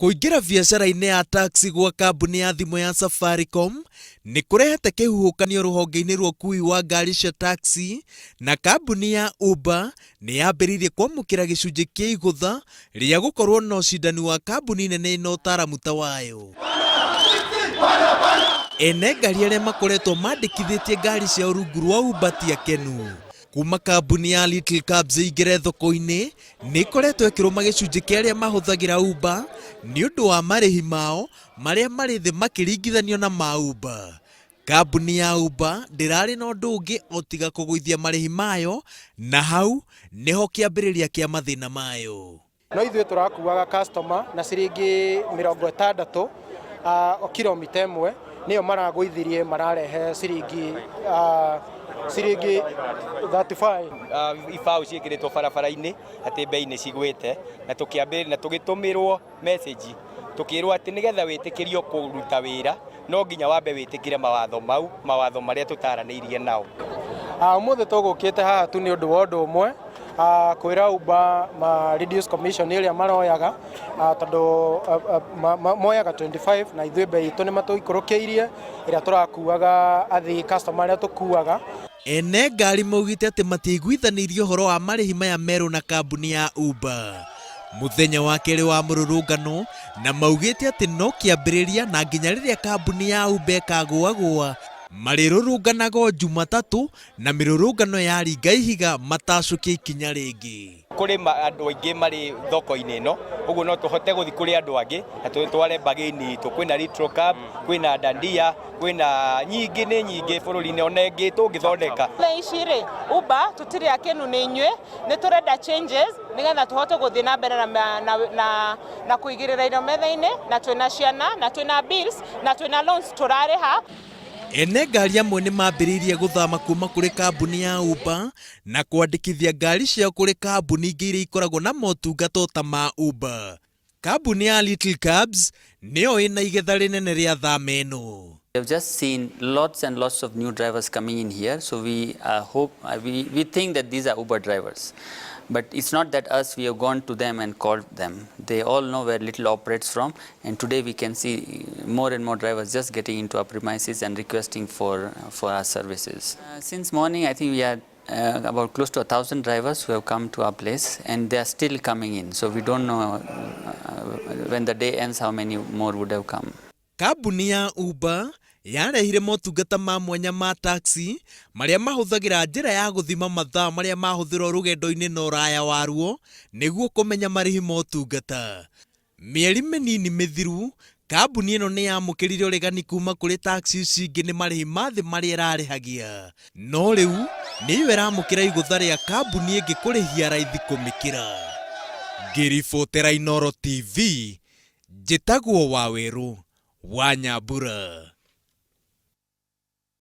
Kũingĩra biacara-inĩ ya taxi gwa kambuni ya thimũ ya Safaricom nĩ kũrehete kĩhuhũkanio rũhonge-inĩ rwa ũkuui wa ngari cia taxi, na kambuni ya Uber nĩ yambĩrĩirie kwamũkĩra gĩcunjĩ kĩa igũtha rĩa gũkorwo na ũcindani wa kambuni nene ĩna ũtaaramu ta wayo. Ene ngari arĩa makoretwo mandĩkithĩtie ngari ciao rungu rwa Uber ti akenu. Kuma kambuni ya Little Cabs ĩingĩre thoko-inĩ, nĩ ĩkoretwo ĩkĩrũma gĩcunjĩ kĩa arĩa mahũthagĩra Uber nĩ ũndũ wa marĩhi mao marĩa marĩ thĩ makĩringithanio na ma Uber. Kambuni ya Uber ndĩrarĩ na ũndũ ũngĩ o tiga kũgũithia marĩhi mayo na hau nĩho kĩambĩrĩria kĩa mathĩna mayo. No ithuĩ tũrakuaga customer na ciringi 60 kilomita ĩmwe, nĩyo maragũithirie mararehe ciringi 35. Ibaũ ciĩkĩrĩtwo barabara-inĩ atĩ mbei nĩ cigwĩte na tũkĩambĩrĩria na tũgĩtũmĩrwo message tũkĩrwo atĩ nĩgetha wĩtĩkĩrio kũruta wĩra no nginya wambe wĩtĩkĩre mawatho mau, mawatho marĩa tũtaranĩirie nao. Ũmũthĩ tũgũkĩte haha tu nĩ ũndũ wa ũndũ ũmwe, kwĩra Uber ma reduce commission ĩrĩa maroyaga, tondũ moyaga 25 na ithuĩ mbei itũ nĩ matũikũrũkĩirie ĩrĩa tũrakuaga athii customer arĩa tũkuaga. Ene ngari maugĩte atĩ matiaiguithanĩirie ũhoro wa marĩhi maya merũ na kambuni ya Uber mũthenya wa kerĩ wa mũrũrũngano, na maugĩte atĩ no kĩambĩrĩria na nginya rĩrĩa kambuni ya Uber ĩkagũagũa marĩrũrũnganaga o Jumatatũ na mĩrũrũngano yaringa ihiga matacũkia ikinya rĩngĩ. Kũrĩ andũ aingĩ marĩ thoko-inĩ ĩno, ũguo no tũhote gũthiĩ kũrĩ andũ angĩ na tũtware bargain itũ. Kwĩna Little Cab, kwĩna Dandia, kwĩna nyingĩ, nĩ nyingĩ bũrũri-inĩ ona ĩngĩ tũngĩthondeka. Thaa ici rĩ, Uber tũtirĩ akenu nĩ inyuĩ, nĩ tũrenda changes nĩgetha tũhote gũthiĩ na mbere na, na, na, na kũigĩrĩra irio metha-inĩ, na twĩna ciana na twĩna bills na twĩna loans tũrarĩha. Ene ngari amwe nĩ mambĩrĩirie gũthama kuuma kũrĩ kambuni ya Uber na kwandĩkithia ngari ciao kũrĩ kambuni ingĩ iria ikoragwo na motungata o ta ma Uber. Kambuni ya Little Cabs nĩyo ĩna igetha rĩnene rĩa thama ĩno. We have just seen lots and lots of new drivers coming in here, so we hope, we think that these are Uber drivers. But it's not that us, we have gone to them and called them. They all know where Little operates from, and today we can see more and more drivers just getting into our premises and requesting for our services. Since morning, I think we had about close to 1,000 drivers who have come to our place, and they are still coming in. So we don't know when the day ends how many more would have come. Kambuni ya Uber yarehire motungata ma mwanya ma taxi marĩa mahũthagĩra njĩra ya gũthima mathaa marĩa mahũthĩrwo rũgendo-inĩ na ũraya waruo nĩguo kũmenya marĩhi ma ũtungata. Mĩeri mĩnini mĩthiru, kambuni ĩno nĩ yamũkĩrire ũregani kuma kũrĩ taxi ici ingĩ nĩ marĩhi ma thĩ marĩa ĩrarĩhagia. No rĩu nĩyo ĩramũkĩra igũtha rĩa kambuni ĩngĩ kũrĩhia raithi kũmĩkĩra. Ngĩribotera Inooro TV, njĩtagwo Wawerũ wa Nyambura.